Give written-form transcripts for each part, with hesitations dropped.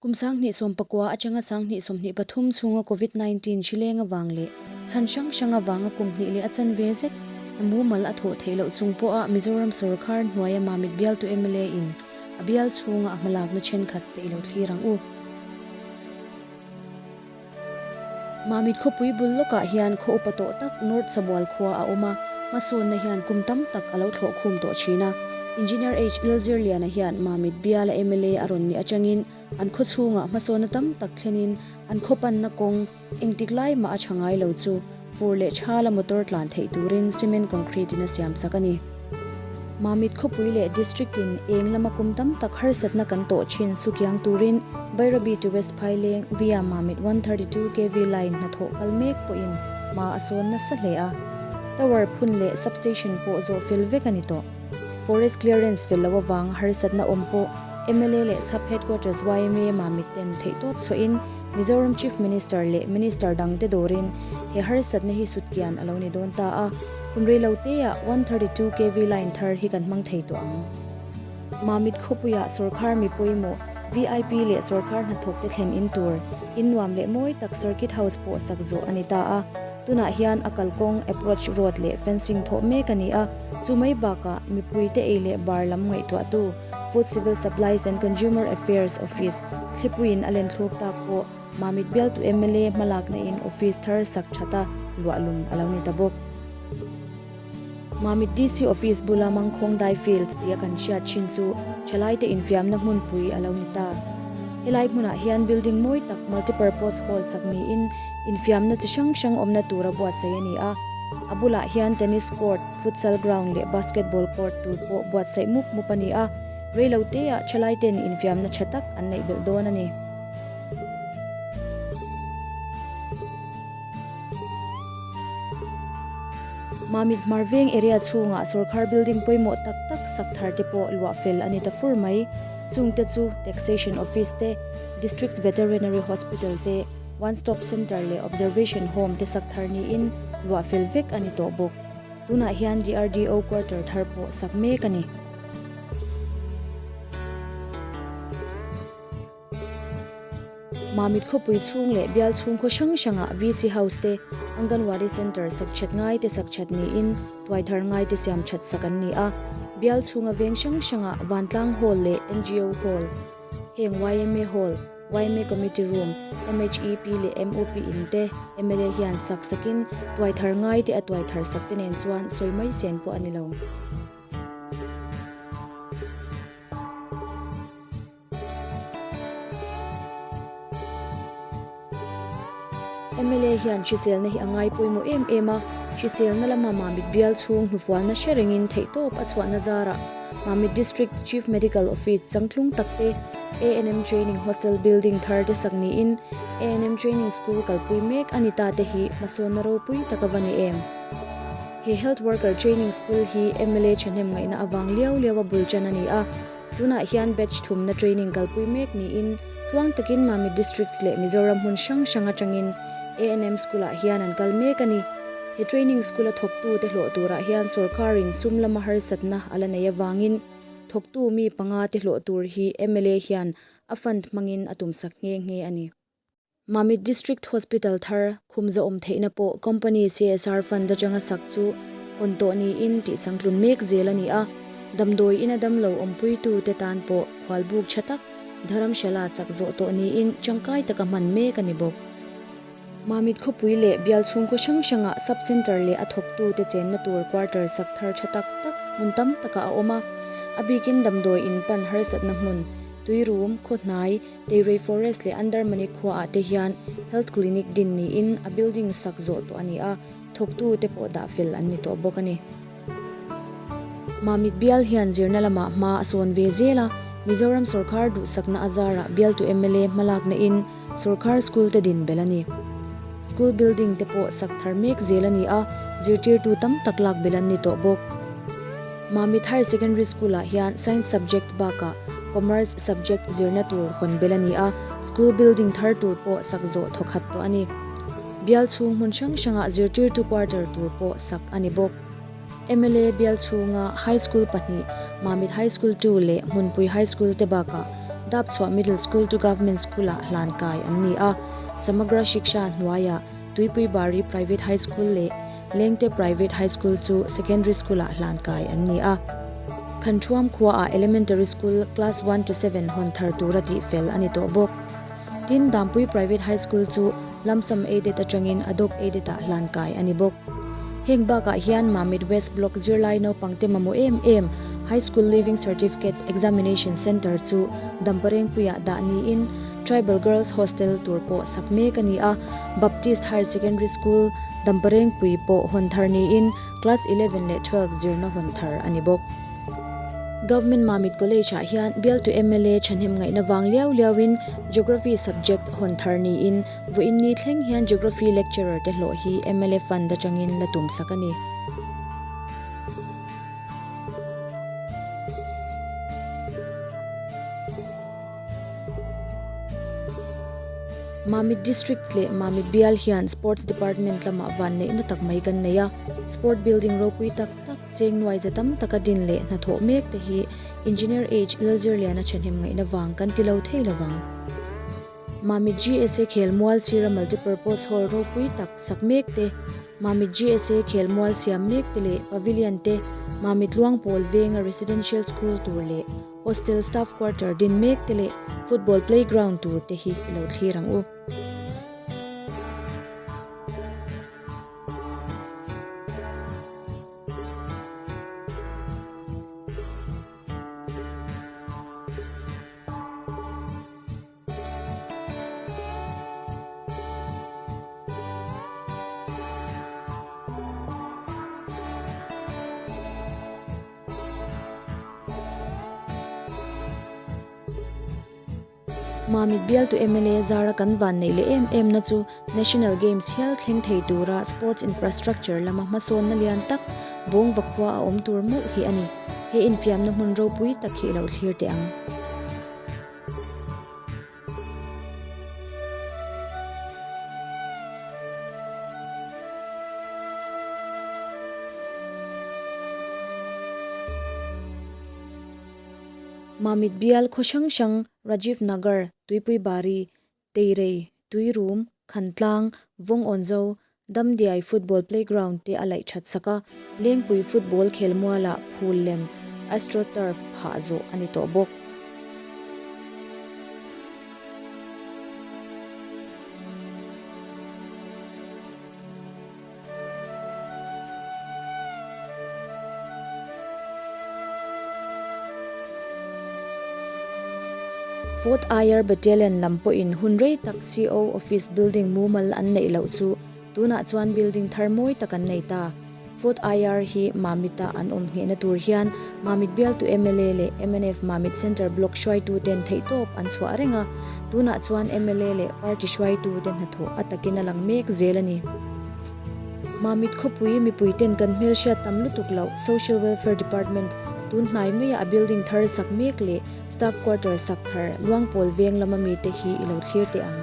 Kum 2019 atanga 2023 chhunga Covid 19 hri leng avang leh chhan hrang hrang avanga kum hnih leh a chanve zet a mumal a thawh theih loh chung pawha Mizoram sawrkar hnuaia Mamit bialtu mla in a bial chhunga a hmalakna thenkhat te i lo thlir ang u. Mamit khawpui bul lawkah hian khaw upa tawh tak North Sabual khua a awm a, hmasawnna hian kum tam tak a lo thlawh khum tawh thin a. Engineer H. Lalzirliana hian Mamit biala mla a rawn nih atangin an khaw chhungah hmasawnna tam tak thlenin an khaw panna kawng engtik lai mah a tha ngai lo chu fur leh thala motor tlan theih turin cement concrete in a siam sak a ni. Mamit khawpui leh District in eng lama kum tam tak harsatna kan tawh thin sukiang turin Bairabi to West Phaileng via Mamit 132 kv line hnathawh kal mek pawhin hma a sawn nasa hle a. Tower phun leh substation pawh zawh fel vek a ni tawh. Forest clearance fel loh avang harsatna awm pawh mla leh Sub Headquarters yma Mamit ten theihtawp chhuahin Mizoram Chief Minister leh Minister dangte dawrin he harsatna hi sutkian a lo ni dawn ta a, hun reiloteah 132 kv line thar hi kan hmang thei tawh ang. Mamit khawpuiah sawrkhar mi pawimawh, vip leh sawrkhar hnathawkte thlen in tur, in nuam leh mawi tak Circuit House pawh sak zawh a ni ta a. Tunah hian a kalkawng, approach road leh fencing thawh mek a ni a, chu mai bakah mipuite ei leh bar lam ngaihtuahtu, Food Civil Supplies and Consumer Affairs Office, Thlipuiin a lenthluk tak pawh Mamit bialtu mla hmalakna in office thar sak thata luahlum a lo ni ta bawk. Mamit DC Office bula Mangkhawng Dai Fields tia kan hriat thin chu thalaite infiamna hmunpui a lo ni ta. Helai hmunah hian building mawi tak multipurpose hall sak niin infiamna chi hrang hrang awmna tura buatsaih a ni a. A bulah hian tennis court, futsal ground leh basketball court tur pawh buatsaih mup mup a ni a, reilo teah thalaiten infiamna tha tak an neih belh dawn a ni. Mamit Hmarveng area chhungah sorkar building pawimawh tak tak sak thar te pawh luah fel a ni ta fur mai. Chungte chu Taxation Office te, District Veterinary Hospital te, One Stop Centre leh Observation Home te sak thar niin luah fel vek a ni tawh bawk. Tunah hian DRDO quarter thar pawh sak mek a ni. Mamit khawpui chhung leh bial chhungkhaw hrang hrangah VC House te, Anganwadi Centre sak that ngai te sak that niin tuai thar ngai te siam that sak an ni a. Bial chhunga veng hrang hrangah Vantlang Hall leh NGO Hall, heng yma Hall, yma Committee Room, MHEP leh MOP in te mla hian sak sakin tuai thar ngai te a tuai thar sak te nen chuan sawi mai sen pawh a ni lo. Mla hian hriselna hi a ngai pawimawh em em a, hriselna lama Mamit bial chhung hnufualna hre rengin theihtawp a chhuahna zarah Mamit District Chief Medical Office changtlung tak te, ANM Training Hostel Building thar te sak niin ANM Training School kalpui mek a ni ta te hi hmasawnna ropui tak a va ni em. He Health Worker Training School hi mla thahnem ngaihna avang liau liau a bul tan a ni a. Tunah hian batch thumna training kalpui mek niin tluang takin Mamit Districts leh Mizoram hmun hrang hrang atangin ANM School-ah hian an kal mek a ni. He training school-a thawktute hlawh turah hian sorkarin sum lama harsatna a la nei avangin thawktu mi panga te hlawh tur hi mla hian a fund hmangin a tumsak nghe nghe a ni. Mamit District Hospital thar khum zawhawm theihna pawh company CSR fund atanga sak chu hawn tawh niin tih changtlun mek zel a ni a, damdawi ina damlo awmpuitu te tan pawh khualbuk tha tak Dharamshala sak zawh tawh niin tangkai taka hman mek a ni bawk. Mamit khawpui leh bial chhungkaw hrang hrangah sub centre leh a thawktute chenna tur quarter sak thar tha tak tak hmun tam takah a awm a, a bikin damdawi in pan harsatna hmun, tuirum, khawhnai, Teirei Forest leh Andarmani khuaah te hian Health Clinic din niin a building sak zawh tawh a ni a, thawktu te pawh dah fel an ni tawh bawk a ni. Mamit bial hian zirna lamah hma a sawn ve zel a, Mizoram sawrkar duhsakna a zarah bialtu mla hmalakna in sawrkar school te din belh a ni. School building te pawh sak thar mek zel a ni a, zirtirtu tam tak lak belh an ni tawh bawk. Mamit Higher Secondary School-ah hian Science subject bakah Commerce subject zirna tur hawn bel a ni a, school building thar tur pawh sak zawh thawkhat tawh a ni. Bial chhung hmun hrang hrangah zirtirtu quarter tur pawh sak a ni bawk. Mla bial chhunga High School pahnih, Mamit High School 2 leh Hmunpui High School te bakah Dapchhuah Middle School to Government School-ah hlan kai an ni a, Samagra Shiksha hnuaiah Tuipui Bari Private High School leh Lengte Private High School chu Secondary School-ah hlan kai an ni a. Khanṭhuam khuaah Elementary School Class one to seven hawn thar tura tihfel a ni tawh bawk. Tin, Dampui Private High School chu Lumsum Aided atangin Adok Aided-ah hlan kai a ni bawk. Heng bakah hian Mamit West Block zirlai naupangte mamawh em em High School Leaving Certificate Examination Centre chu Damparengpuiah dah niin Tribal Girls Hostel tur pawh sak mek a ni a, Baptist Higher Secondary School Damparengpui pawh hawn thar niin Class 11 leh 12 zirna hawn thar a ni bawk. Government Mamit College ah hian bialtu mla thahnem ngaihna vang liau liau in Geography subject hawn thar niin vawiin ni thleng hian Geography lecturer te hlawh hi mla fund atangin la tum sak a ni. Mamit District leh Mamit Bial hian Sports Department lamah vanneihna tak mai kan nei a, Sport building ropui tak tak cheng nuai za tam taka din leh hnathawh mek te hi Engineer H Lalzirliana thahnem ngaihna vang kan ti lo thei lovang. Mamit GSA khelmual sira multipurpose hall ropui tak sak mek te, Mamit GSA khelmual siam mek te leh pavilion te, Mamit Luangpawl venga residential school tur leh Hostel staff quarter din mek te leh football playground tur te hi i lo thlir ang u. Mamit bialtu mla zara kan van neih leh em em na chu National Games hial thleng thei tura sports infrastructure lama hmasawnna lian tak bawngva khua a awm tur mawlh hi a ni. He infiamna hmun ropui tak hi i lo thlir teh ang. Mamit bial khaw hrang hrang Rajiv Nagar, Tuipui Bari, Teirei, Tuirum, Khantlang, Vawngawnzo, Damdiai football playground te a laih that sak a, Lengpui football khelmualah phul lem astroturf phah zawh a ni tawh bawk. Fourth IR Battalion lam pawhin hun rei tak CO Office building mumal an neih loh chu tunah chuan building thar mawi tak an nei ta. Fourth IR hi Mamit-a an awm nghehna tur hian Mamit bialtu mla leh mnf Mamit Centre Block hruaituten theihtawp an chhuah reng a, tunah chuan mla leh party hruaitute hnathawh a takin a lang mek zel a ni. Mamit khawpui mipuiten kan hmelhriat tam lutuk loh Social Welfare Department tun hnai maia a building thar sak mek leh Staff Quarter sak thar Luangpawl veng lama mite hi i lo thlir teh ang.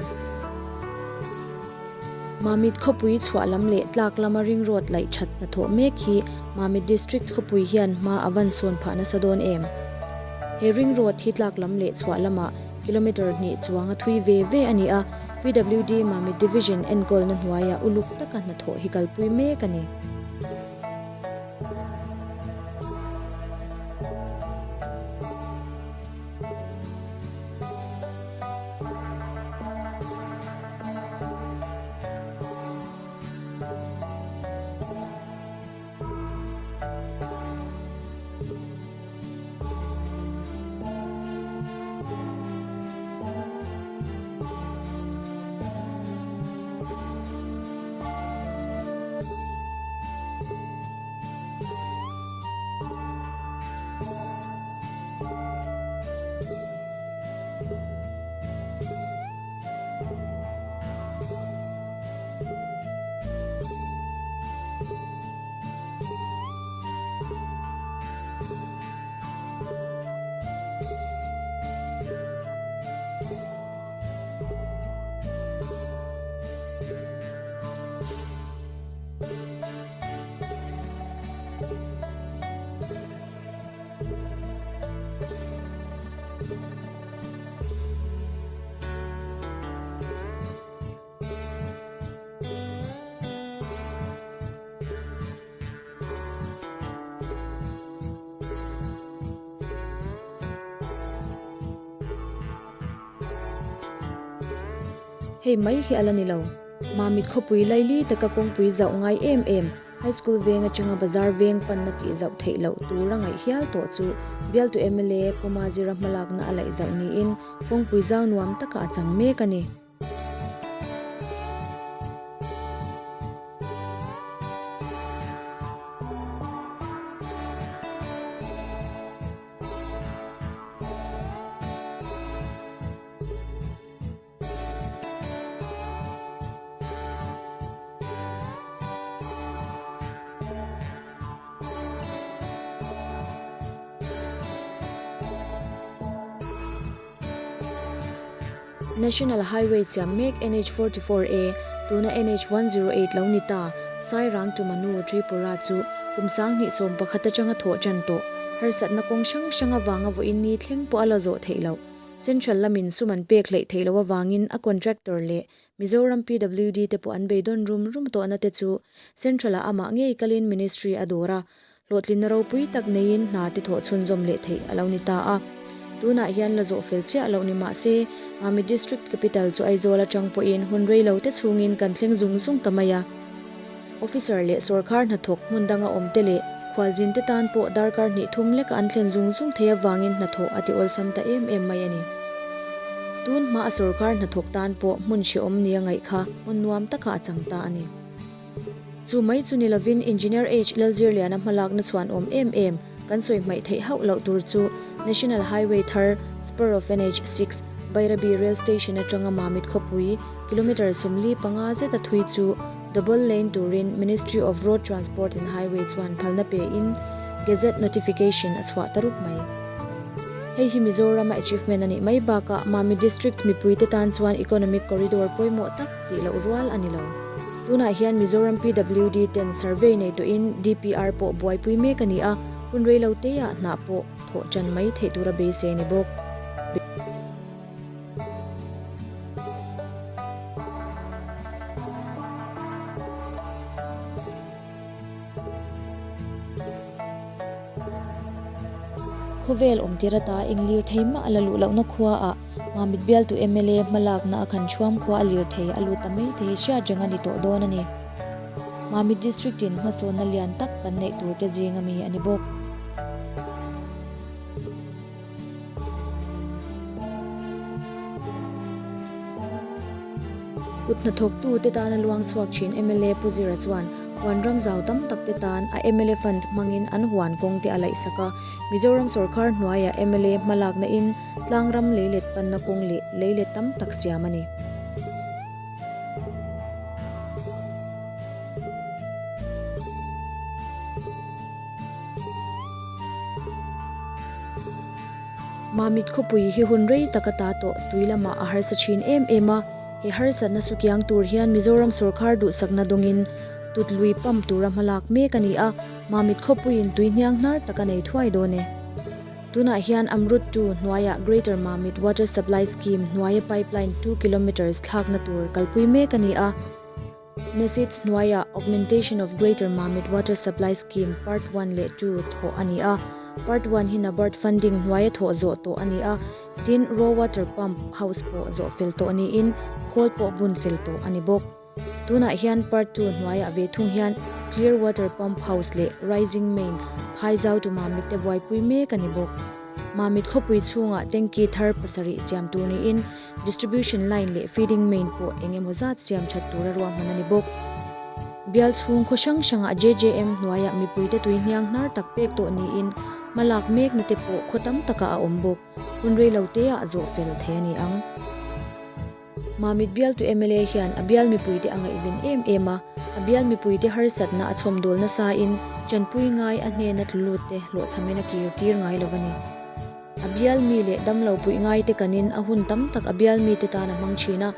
Mamit khawpui chhuah lam leh tlak lama ring road laih that hnathawh mek hi Mamit District khawpui hian hma a van sawn phah nasa dawn em? He ring road hi tlak lam leh chhuah lamah kilometre hnih chuang a thui ve ve a ni a, PWD Mamit Division enkawlna hnuaiah uluk taka hnathawh hi kalpui mek a ni. Hei mai hi a la ni lo. Mamit khawpui laili taka kawngpui zauh ngai em em, High School veng atanga bazar veng panna tih zauh theih loh tur a ngaih hial tawh chu bialtu mla Puma Zira hmalakna a laih zauh niin kawngpui zau nuam takah a chang mek a ni. National Highway siam mek NH 44 A, tuna NH 108 lo ni ta, Sairang to Manu, Tripura chu kum 2011 atanga thawh tan tawh. Harsatna kawng hrang hrang avanga vawiin ni thleng pawh a la zawh theih loh. Central lamin sum an pek hleih theih loh avangin a contractor leh Mizoram PWD te pawh an beidawn rum rum tawhna te chu Central-ah amah ngei kalin Ministry a dawr a, hlawhtlinna ropui tak neiin hna te thawh chhunzawm leh theih a lo ni ta a. Tunah hian la zawh fel chiah loh ni mah se, Mami District Capital chu Aizawl atang pawhin hun rei lo te chhungin kan thleng zung zung ta mai a. Officer leh sawrkhar hnathawk hmun danga awm te leh khualzin te tan pawh darkar hnih thum leka an thlen zung zung thei avangin hnathawh a ti awlsam ta em em mai a ni. Tun hma a sawrkhar hnathawk tan pawh hmun hrehawm nia ngaih kha hmun nuam takah a chang ta a ni. Chu mai chu ni lovin Engineer H Lalzirliana hmalakna chhuan awm em em kan sawi hmaih theih hauh loh tur chu National Highway thar Spur of NH 6 Bairabi Rail Station atanga Mamit khawpui kilometre 45 zeta thui chu Double lane turin Ministry of Road Transport and Highway chuan phalna pein Gazette Notification a chhuah ta rup mai. Hei hi Mizorama achievement a nih mai bakah Mami District mipuite tan chuan economic corridor pawimawh tak tih loh rual a ni lo. Tunah hian Mizoram PWD ten survey nei tawhin DPR pawh buaipui mek a ni a, hun reilo teah hnah pawh thawh tan mai theih tura beisei a ni bawk. Khawvel awmtir ata eng lirthei mah a la luh lohna khuaah Mamit bialtu mla hmalakna a khan thuam khua a lirthei a lut ta mai te hi hriat reng a ni tawh dawn a ni. Mamit District in hmasawnna lian tak kan neih tur te zing ami a ni bawk. Kut hnathawktu te tana luang chhuak thin mla Pu Zira chuan huan ram zau tam tak te tan a mla fund hmangin an huan kawng te a laihsak a. Mizoram sawrkhar hnuaiah mla hmalakna in tlang ram leilet panna kawng leh leilet tam tak siam a ni. Mamit khawpui hi hun rei tak ata tawh tui lamah a harsa thin em em a, he harsatna chu kiang tur hian Mizoram sawrkhar duhsakna dawngin tut lui pump tura hmalak mek a ni a, Mamit khawpuiin tui hniang hnar tak a nei thuai dawn e. Tunah hian Amrut 2 hnuaiah Greater Mamit Water Supply Scheme hnuaia pipeline 2 kilometres thlakna tur kalpui mek a ni a. NESIDS hnuaiah Augmentation of Greater Mamit Water Supply Scheme Part 1 leh 2 thawh a ni a. Part 1 hi NABARD funding hnuaia thawh zawh tawh a ni a, tin raw water pump house pawh zawh fel tawh niin khawl pawh bun fel tawh a ni bawk. Tunah hian Part 2 hnuaiah ve thung hian Clear Water Pump House leh Rising Main Phaizau to Mamit te buaipui mek a ni bawk. Mamit khawpui chhungah tanky thar pasarih siam tur niin Distribution line leh feeding main pawh eng emaw zat siam that tura ruahman a ni bawk. Bial chhung khaw hrang hrangah JJM hnuaiah mipuite tui hniang hnar tak pek tawh niin hmalak mekna te pawh khaw tam takah a awm bawk. Hun rei lo teah zawh fel thei a ni ang. Mamit bialtu mla hian a bial mipuite a ngaihven em em a, a bial mipuite harsatna a chhawmdawl nasain chanpui ngai a hnena tlu lut te hlawhchhamin a kir tir ngai lo a ni. A bial mi leh damlo puih ngai te kanin a hun tam tak a bial mi te tan a hmang thin a,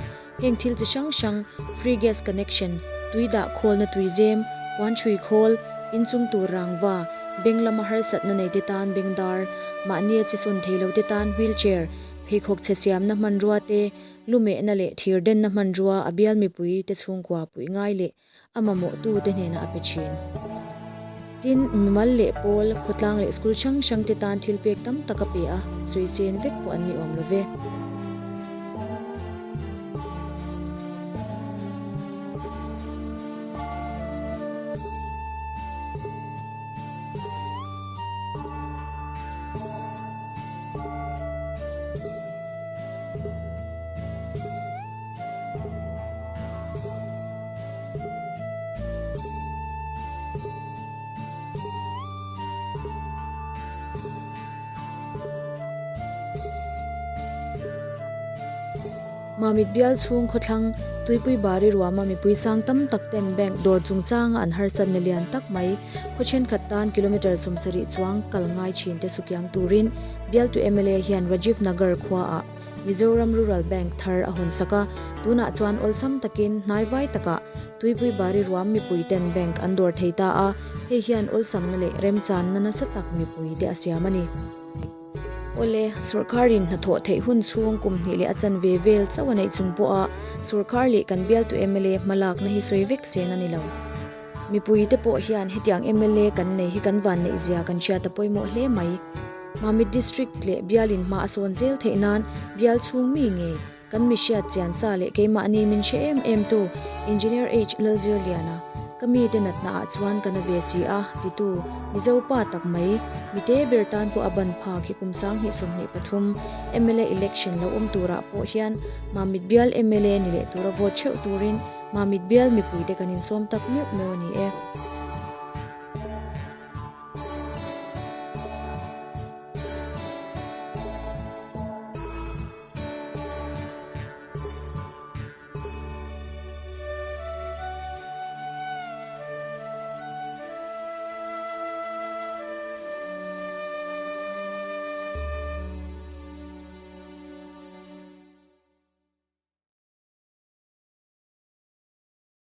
heng thil chi hrang hrang, free gas connection, tui dah khawlna tui zem, puan chhui khawl, inchung tur rangva, beng lama harsatna nei te tan bengdar, mahnia chi sawn thei lo te tan wheelchair, pheikhawk chhe siamna hmanrua te, lumehna leh thirdenna hmanrua a bial mipui te chhungkua puih ngai leh a mamawhtute hnenah a pe thin. Tin, mimal leh pawl, khawtlang leh school hrang hrang te tan thil pek tam tak a pe a, sawi sen vek pawh an ni awm lo ve. Mamit bial chhung khawthlang Tuipui Bari ruama mipui sang tam tak ten bank dawr chungchanga an harsatna lian tak mai khaw thenkhat tan kilometre 70 chuang kal ngai thin te sukiang turin bialtu mla hian Rajiv Nagar khuaah Mizoram Rural Bank thar a hawn sak a, tunah chuan awlsam takin hnaivai takah Tuipui Bari ruam mipui ten bank an dawr thei ta a, hei hian awlsamna leh remchanna nasa tak mipui te a siam a ni. Awle, sawrkharin hnathawh theih hun chhung kum hnih leh a chanve vel chauh a neih chung pawha sawrkhar leh kan bialtu mla hmalakna hi sawi vek sen a ni lo. Mipui te pawh hian hetiang mla kan nei hi kan vanneih zia kan hriat a pawimawh hle mai. Mamit District leh bialin hma a sawn zel theih nan bial chhung mi ngei kan mi hriat chian sa leh keimahni min hre em em tu Engineer H Lalzirliana ka mite natna ah chuan ka na ve si a titu Mizo pa tak mai mite ber tan pawh a ban phak hi kum 2023 mla election lo awm turah pawh hian Mamit bial mla ni leh tura vote theuh turin Mamit bial mipuite kan insawm tak meuh meuh a ni e.